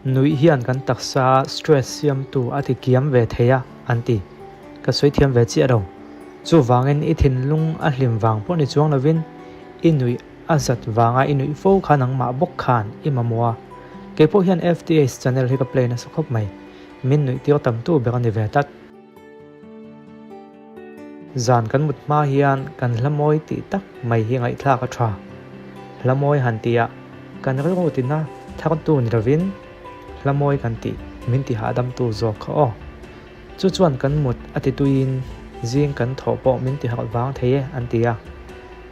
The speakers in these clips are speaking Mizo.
Nuih hian kan taksa stress siamtu a ti kiam ve thei a, an ti. Ka sawi thiam ve chiah lo. Chuvangin i thinlung a hlim vang pawh ni chuang lovin i nuih a zat vanga i nuih fo kha nangmah bawk khan i mamawh a. Kei pawh hian FTH channel hi ka play nasa khawp mai. Min nuih tir tamtu ber a ni ve tlat. Zan kan mut hma hian kan hla mawi tih tak mai hi ngaihthlak a tha. Hla mawi han tihah kan rilru tina thartu ni lovin hla mawi kan tih min ti hahdamtu zawk kha aw. Chu chuan kan mut a ti tuiin zing kan thawh pawh min ti harh vang thei e an ti a.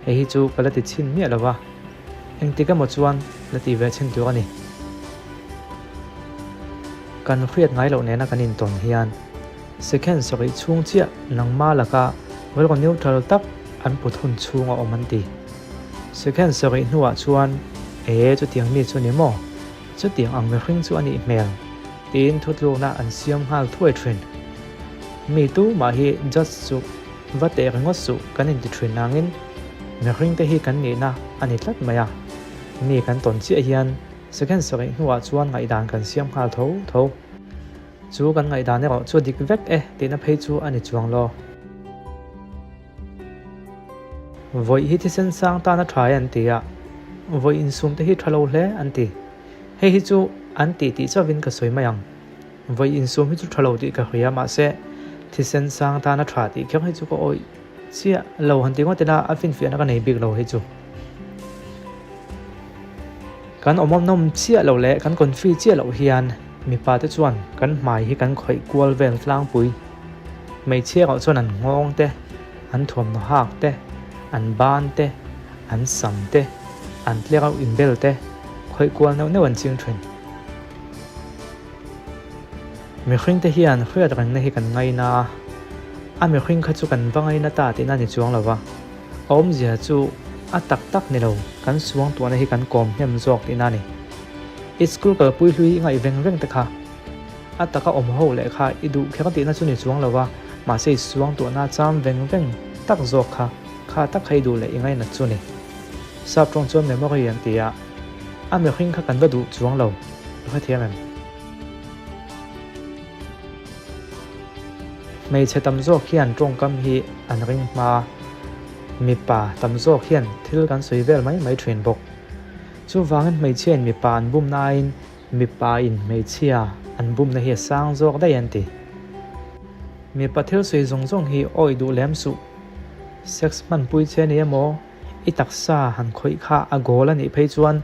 Hei hi chu ka la ti chhin miah lo va, engtik emaw chuan la ti ve chhin tur a ni. Kan hriat ngai loh nena kan intawn hian second sarih chhung chiah nangma laka rilru neutral tak an put hun chhung a awm an ti. Second sarih hnuah chuan ee chutiang mi chu ni maw? Chutiang ang mihring chu a nih hmel tiin thutlukna an siam nghal thuai thin. Mi tumah hi judge suh, va teh ringawt suh kan inti thin nangin mihringte hi kan nihna a ni tlat mai a. Mi kan tawn chiah hian Second sarih hnuah chuan ngaihdan kan siam nghal tho tho. Chu kan ngaihdan erawh chu a dik vek e tihna phei chu a ni chuang lo. Vawi hi thisen sang tan a tha e an ti a, vawi insum te hi tha lo hle an ti. Hei hi chu an tih tih chauhin ka sawi mai ang. Vawi insum hi chu tha lo tih ka hria mahse thisen sang tan a tha tih kher hi chu ka awih chiah lo han ti ngawt ila a finfiahna ka nei bik lo hei chu. Kan awmawm nawm chiah loh leh kan confi chiah loh hian mipa te chuan kan hmai hi kan khawih kual vel tlangpui. Hmeichhia erawh chuan an nghawng te, an thuamhnaw hak te, an ban te, an sam te, an tlerauh inbel te khawih kual neuh neuh an ching thin. Mihring te hian hriat rengna hi kan ngaina a, a mihring kha chu kan va ngaina ta tihna a ni chuang lo va. A awmzia chu a tak tak ni lo, kan suang tuahna hi kan kawm hnem zawk tihna a ni. I school kalpui hlui i ngaih veng veng te kha a taka awm ho leh kha i duh kher tihna chu ni chuang lo va, mahse i suang tuahna cham veng veng tak zawk kha kha tak kha i duh leh i ngainat chu ni. Sap tawng chuan memory an ti a, a mihring kha kan va duh chuang lo, i hrethiam em? Hmeichhe tam zawk hian tawngkam hi an ring hma, mipa tam zawk hian thil kan sawi vel mai mai thin bawk. Chuvangin hmeichhiain mipa an bumna aiin mipain hmeichhia an bumna hi a sang zawk daih an ti. Mipa thil sawi zawng zawng hi awih duh lem suh. Sex hmanpui che ni emaw, i taksa han khawih kha a goal a nih phei chuan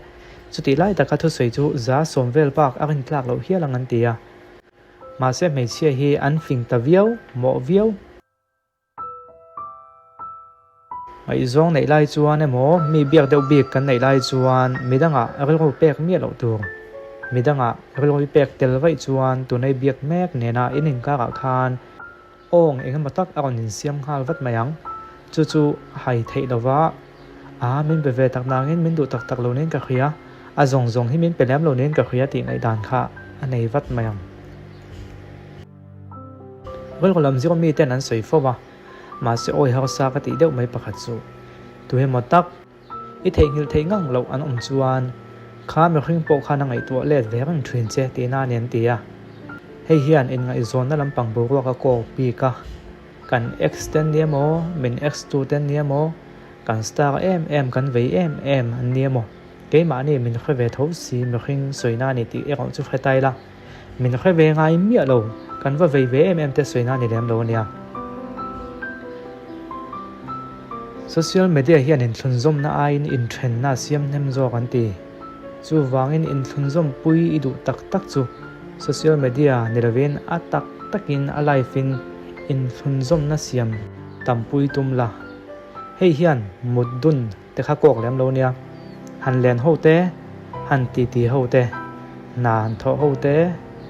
chutih lai taka thusawi chu 70% vel bak a rintlak loh hial ang an ti a. Mahse hmeichhia hi an fing ta viau, mawh viau. Ngaihzawng neih lai chuan emaw mi biak deuh bik kan neih lai chuan midangah rilru pek miah loh tur. Midangah rilru pek tel vaih chuan tunei biak mek nena in inkarah khan awng eng emaw tak a rawn insiam nghal vat mai ang. Chu chu hai theih lova a min pe ve tak nangin min duh tak tak lo nen ka hria, a zawng zawng hi min pe lem lo nen ka hria tih ngaihdan kha a nei vat mai ang. Rilru lam zir mi ten an sawi fo a, mahse awi harsa ka tih deuh mai pakhat chu tuemaw tak i theihnghilh theih ngang loh an awm chuan kha mihring pawh khan a ngaihtuah let ve reng thin che tihna a ni an ti a. Hei hian inngaihzawnna lampang boruak a kawk bik a, kan ex te an ni emaw, min ex tu te an ni emaw, kan star em em, kan vei em em an ni emaw, keimahni min hre ve tho si mihring sawina a ni tih erawh chu hre ta ila. Min hre ve ngai miah lo, kan va vei ve em em te sawi na ni lem lo a nia. Social media hian inthlunzawmna aiin inthenna a siam hnem zawk an ti. Chuvangin inthlunzawm pui i duh tak tak chu social media ni lovin a tak takin a live in inthlunzawmna siam tampui tum la. Hei hian mut dun te kha kawk lem lo nia. Han len ho te, han titi ho te, hna han thawh ho te,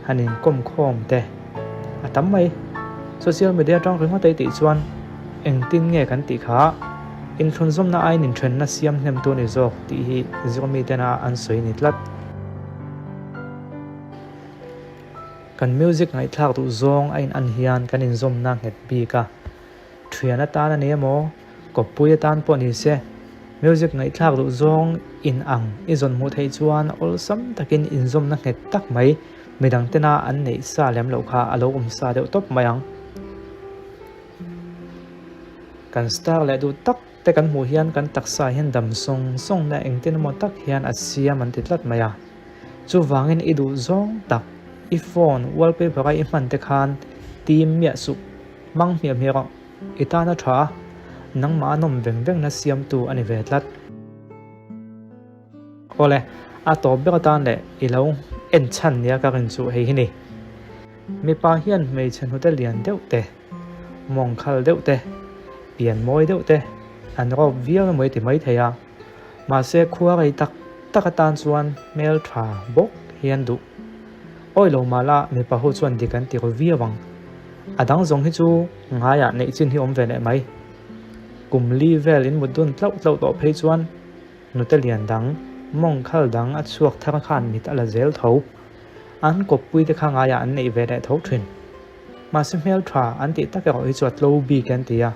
han inkawm khawm te a tam mai. Social media atang ringawt ei tih chuan engtin nge kan tih kha inthlunzawmna aiin inthenna siam hnem tu a ni zawk tih hi zirmi tena an sawi ni tlat. Kan music ngaihthlak duh zawng a in an hian kan inzawmna nghet bik a, thian atan a ni emaw, Kawppui atan pawh ni se. Music ngaihthlak duh zawng in ang i zawn hmuh theih chuan awlsam takin inzawmna nghet tak mai midang tena an neih sa lem loh kha a lo awm sa deuh tawp mai ang. Kan star leh duh tak te kan hmuh hian kan taksa hian dam sawng sawng na engtin emaw tak hian a siam an ti tlat mai a. Chuvangin i duh zawng tak i phone wallpaper a i hman te khan tim miah suh hmang hmiah hmiah rawh. I tana tha a, nangmah a nawm veng vengna siamtu a ni ve tlat. Awle, a tawp ber atan leh i lo en chhan nia ka rin chu hei hi ni. Mipa hian hmeichhe hnute lian deuh te, mawng khal deuh te, pian mawi deuh te an rawp viau emaw i ti mai thei a. Mahse khua rei tak tak atan chuan hmel tha bawk hian duh. Awi lo mahla mipa ho chuan dik an ti ru viau ang. A dang zawng hi chu ngaiah neih chin hi awm ve leh mai. Kum li vel in mut dun tlauh tlauh tawh phei chuan nute lian dang, mawng khal dang a chhuak thar khan mit a la zel tho. An kawppui te kha ngaiah an neih ve leh tho thin. Mahse hmel tha an tih tak erawh hi chu a tlo bik an ti a.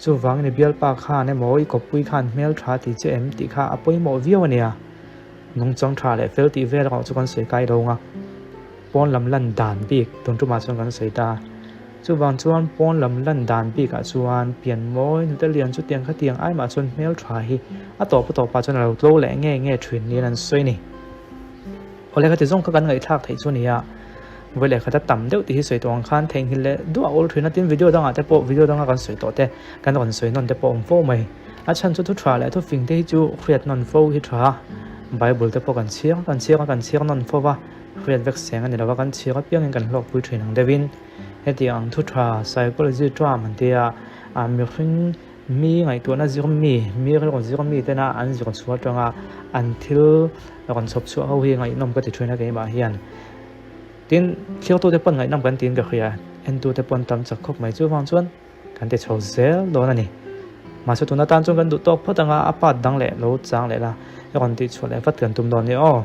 Chuvangin i bialpa khan emaw i kawppui khan hmel tha ti che em tih kha a pawimawh viau a nia. Nungchang tha leh fel tih vel erawh chu kan sawi kai lo nga. Pawn lam lan dan bik tun tumah chuan kan sawi ta. Chuvang chuan pawn lam lan dan bikah chuan pian mawi nute lian chu tiang khatiang ai mah chuan hmel tha hi a tawp a tawpah chuan a lo tlo leh nge nge thin niin an sawi a ni. Awle khati zawng kha kan ngaihthlak theih chu a ni a, vawi leh khata tam deuh tih hi sawi tawh ang khan theihnghilh leh duah awl thin a, tin video dangah te pawh video danga kan sawi tawh te kan rawn sawi nawn te pawh a awm fo mai. A chhan chu thu tha leh thu fing te hi chu hriat nawn fo hi tha a, Bible te pawh kan chhiar kan chhiar a kan chhiar nawn fo va, hriat vek seng a ni lo va, kan chhiar apiangin kan hlawkpui thin ang deuhin hetiang ang thu tha psychology term an tia a mihring Mi ngaihtuahna zir mi, mi rilru zir mi tena an zir chhuah atanga an thil rawn chhawp chhuah ho hi ngaihnawm ka ti thin a keimah hian. Tin, thirtute pawn ngaihnawm kan tiin ka hria, entute pawn tam chak khawp mai chuvang chuan kan ti chho zel dawn a ni. Mahse tuna tan chuan kan duh tawk phawt anga a part dang leh lo chang leh la i rawn tih chhuah leh vat kan tum dawn nia aw.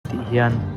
Tih hian.